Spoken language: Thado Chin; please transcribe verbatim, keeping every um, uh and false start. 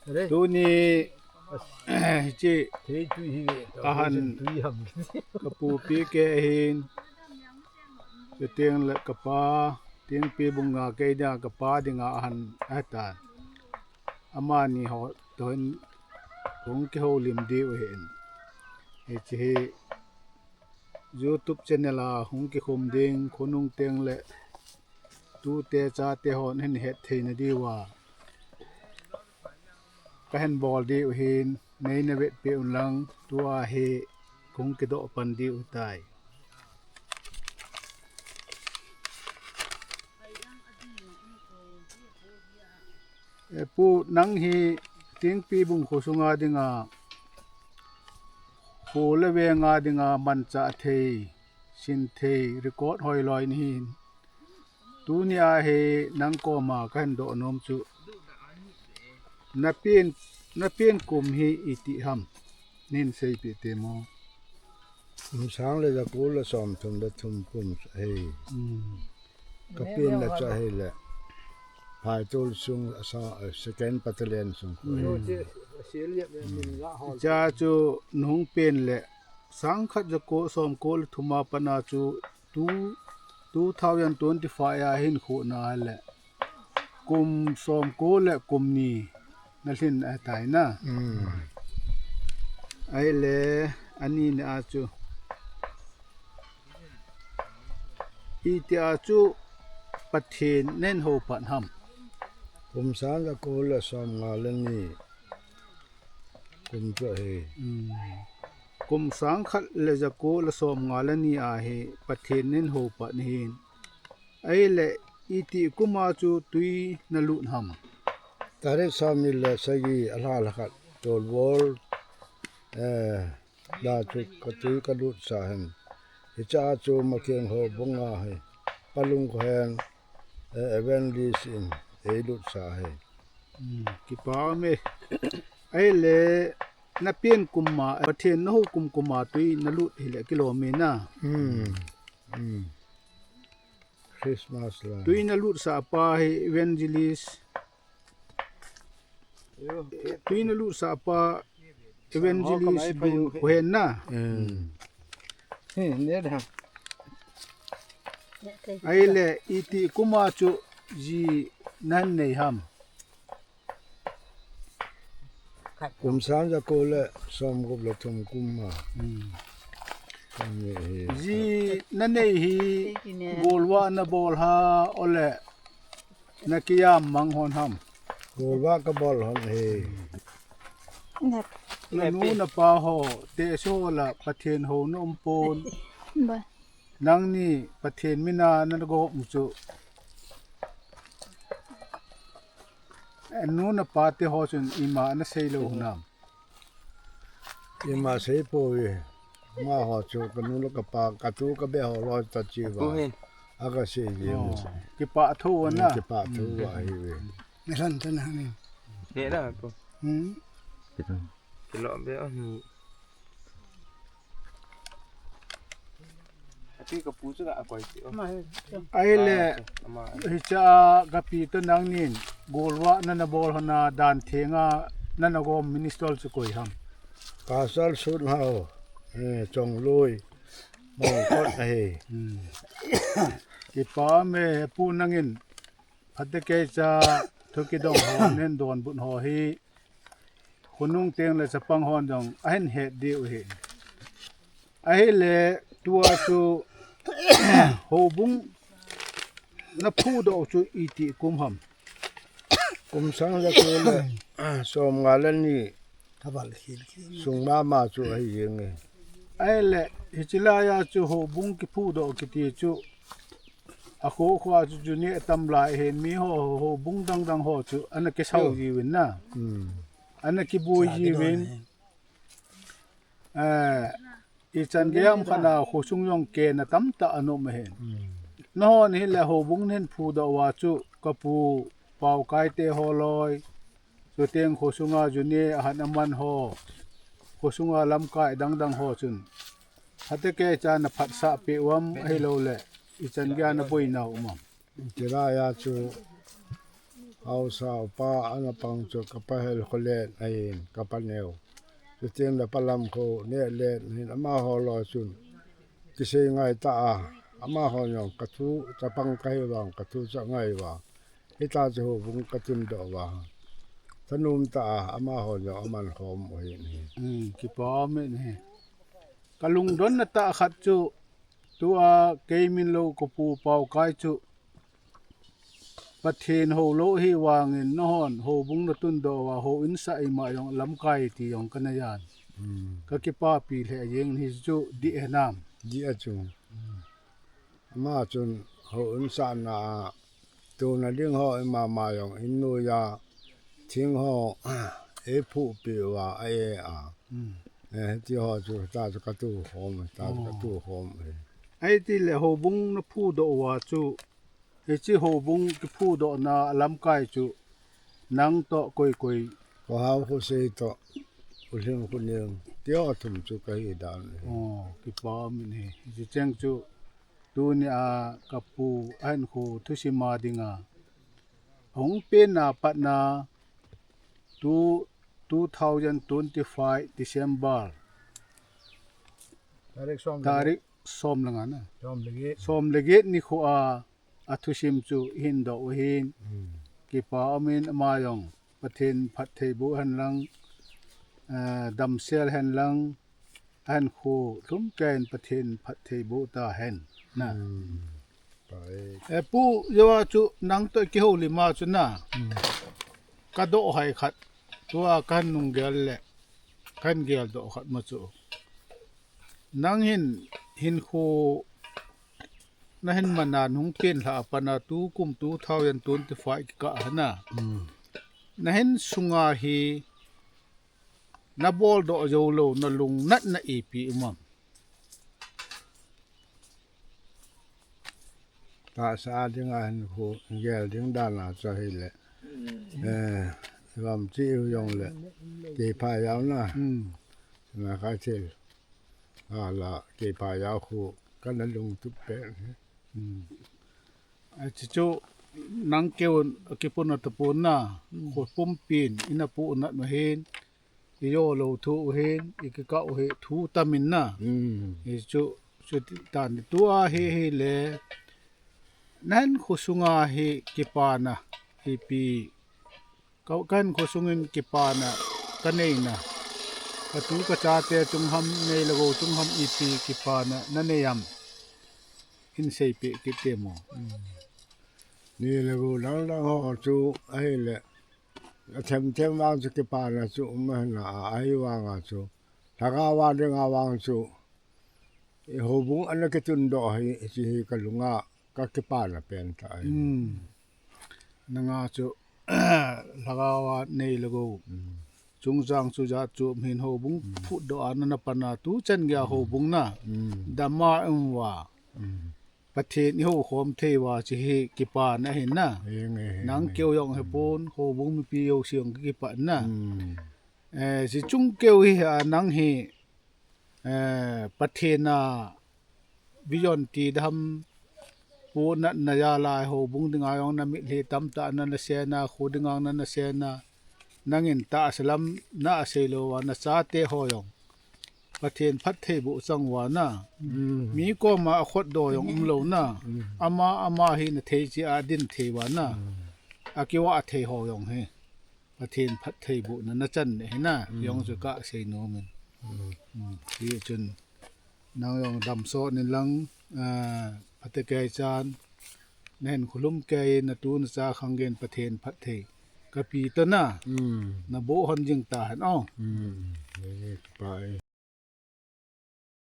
Tuni hiche ahan kapupi kei hin, chuteng le kapa, Tengpi bung nga kei dinga kapa dinga ahan ahitan. Amani ho toh hin hung kihoulim diu ahin. Hiche hi YouTube channel a hung kikhum ding, khonung teng le tute chate hon hin het theina diuva kahin bol diu ahin, neina vetpeh un lang, tua hi hung kidoh pan diu tai. E pu, nang hi Tengpi bung khosunga dinga, kho le venga dinga manchah thei, sin thei, record hoiloi nahin. Tunia hi nang koma kahin doh nom chu, napen, napen kum hi iti ham, nahin seipeh temo. Kum sang le jako le somthum le thum kum ahi. Kapenna chu ahile, Phaitol sung, second battalion sung khu ahi. Hiche chu nahung pen le, sangkhat jako somko le thuma pat a chu two, two thousand twenty-five a hinkho na ahile, kum somko le kum ni nalhin ahitai na. Ahile, anina a chu, itia chu Pathen nahin houpat ham? Kum sang jako le somnga le ni kum chu ahi. Kum sangkhat le jako le somnga le ni a hi Pathen nahin houpat nahin. Ahile, iti kuma chu twi nalut ham? Tarik somni le sagi, alha lha khat, tolbol, eh, da chu katwi kalutsah ahin. Hichea chu Makeng houbung a hi, Pa Lungkhohen, eh, evangelist in eilutsah ahi. Kipa ume. Ahile, napen kum a, Pathen nahou kum kum a twi nalut hile kilom e na. Christmas la. Twi nalutsah pa hi evangelist, twi nalutsah pa evangelist Lungkhohen na. Ahile, iti kuma chu ji nahin nei ham? Kum sang jako le somgup le thum kum a. Ji nanei hi golvah nabol ham, ole nakijam mang lhon ham? Golvah kabol lhon ahi. Nanu napa ho, tehse ho lah a Pathen houna umpon. Nangni Pathen mina nagop u chu, nanu napa te ho chun ima naseilou u hinam? Ima seipoi. Amaho chu kanu le kapa, katu kabeh ho loi ta chiuva, akasei jeng. Kipah thou na. Kipah thou ahiuve. Ahile, hichea kapi toh nangnin golvah nana bol lhona dan thenga nana gom minister chu koi ham? Pastor Sunhao, Chongloi, Mongkot ahi. Kipa ume pu, nangin phatecha thu kidong ho, nahin donbut ho hi khonung teng le chapang hon jong ahin het diu ahi. Ahile tua chu houbung naphudoh chu iti kum ham? Kum sang jako le somnga le ni sung mama chu ahi jenge. Ahile hiche laiya chu houbung kiphudoh kiti chu, akho khoa chu juni atam lai hin miho houbung dang dang ho chu ana kisau jiuvin na. Ana kibui jiuvin. Ichan gei ham khat a khosung jong kena tamtah ana um ahin. Nahon hile houbung nahin phudoh uva chu kapu Paokai te ho loi, chuteng khosunga juni ahat aman ho, khosunga lamkai dang dang ho chun phatecha naphatsah peh uvam, ahilouleh ichan geiya naboinau um am? Chulaiya chu Haosa upa ana pang chu kapa Helkholen ahin, kapa neo. Chuteng le pa Lamkho Nehlen ahin, amaho loi chun kisei ngai ta a, amaho jong kathu chapang kahi vang, kathu cha ngai vang. Hita chu houbung katundoh uva. Thanom ta a, amaho jong aman khom u ahin. Hmm, kipa um in ahi. Kalungdonna tah khat chu, tua kei min lou ka pu Pau Kai chu, Pathen hou lou hi vangin nahon, houbung natundoh uva, houin sah ima jong lamkai ti jong kana jan. Hmm. Kakipapi lheh jeng hi chu dih hinam. Dih a chu. Hmm. Ama chun houin sahna a, tuna ding ho ima ma jong in noiya, thing ho, eiphuhpi uva, a e a. Hmm. Eh, ti ho chu, ta chu katu khom, ta chu katu khom, eh. Ahi ti le houbung naphudoh uva chu, hiche houbung kiphudohna a lamkai chu, nang toh koi koi. Khohao Khosei toh, U Lhing Khoneng, ti ho thum chu kahi dan e. Oh, kipa um in ahi. Hiche cheng chu, tunia kapu ahinkho thusim a dinga, ahung penna patna, two, two thousand twenty-five December. Tarik som le get. Tarik som le nga na. Som le get. Som le get nikho a, athusim chu ihin doh u ahin. Hmm. Kipa um in ama jong Pathen phattheiboh hen lang, eh, damsel hen lang, ahinkho lhumkeiyin Pathen phattheiboh ta hen. Na. Hmm. Pai. Eh, Pu, jou a chu nang toh kihoulim a chu na. Hmm. Kadoh hai khat. Tua kahin nung gel le, kahin geldoh khat ma chu. Nang hin, hinkho nahin man a nahung pen lhah a pat a tukum two thousand twenty-five kikah hi na. Hmm. Nahin sunga hi, naboldoh jou lou, nalungnatna ipi um am? Tahsa a dinga hinkho gel ding dan a chu ahile. Hmm. Eh, vam chi u jong le. Kei pha jao na. Hmm. Na ka thil. Ala, kei pha jao khu, kana lungtup pen. Hmm. Ahi chu, nang keu akipuna tapon na, hmm, kho pumpin, ina pu na nu hin, ijo lou thu u hin, ikikah u hi, thu tam in na. Hmm. Hichu, chuti tan tua hi, hile, nahin kho sunga hi kipana, hipi, Ka, kahin kho sungin kipana, kanei na. Katu kachate chung ham, nei le gou chung ham ipi kipana, nanei am. Hin seipeh kit temo. Hmm. Nei le gou dang dang ho chu, ahile. Athem them vang chu kipana chu, um ahi na, ahi vang a chu. Lhagao a dinga vang chu. I houbung ana kitundoh hi, hiche hi kalunga kakipana pen tah ahi. Hmm. Nanga chu, lhagao a nei le gou. Hmm. Chungchang chu jat chu min houbung, hmm, phutdoh a nana pan a tuchan gei a, hmm, houbung na. Hmm. Dam a um uva. Hmm. Pathen ihou khom thei uva chu hi kipana ahi na. Henge, henge. Nang keu jong hi pon, houbung mipi jouse jong kakipah na. Hmm. Eh, hiche chung keu hi a nang hi, eh, Pathen a vision ti dam, pu natna jal a houbung dinga jong na mitlhi tamtah nana sena, kho dinga nana sena, nangin tahsa lam na asei lou a, nachate ho jong Pathen phattheiboh chang uva na. Mm. Mi koma akhutdoh jong umlou na. Mm. Ama, ama hi nathei cheh a din thei uva na. Mm. Akivah thei ho jong hi. Pathen phattheibohna nachan ahi na, mm, jong chu kasei nom in. Mm. Mm, hichun, nang jong damsot in lang, ah, phatecha chan, nahin kholum kei, natu nacha khang gei in Pathen phatthei kape tan na, mm, naboh hon jing tahen o. Mm. Henge, kipa e.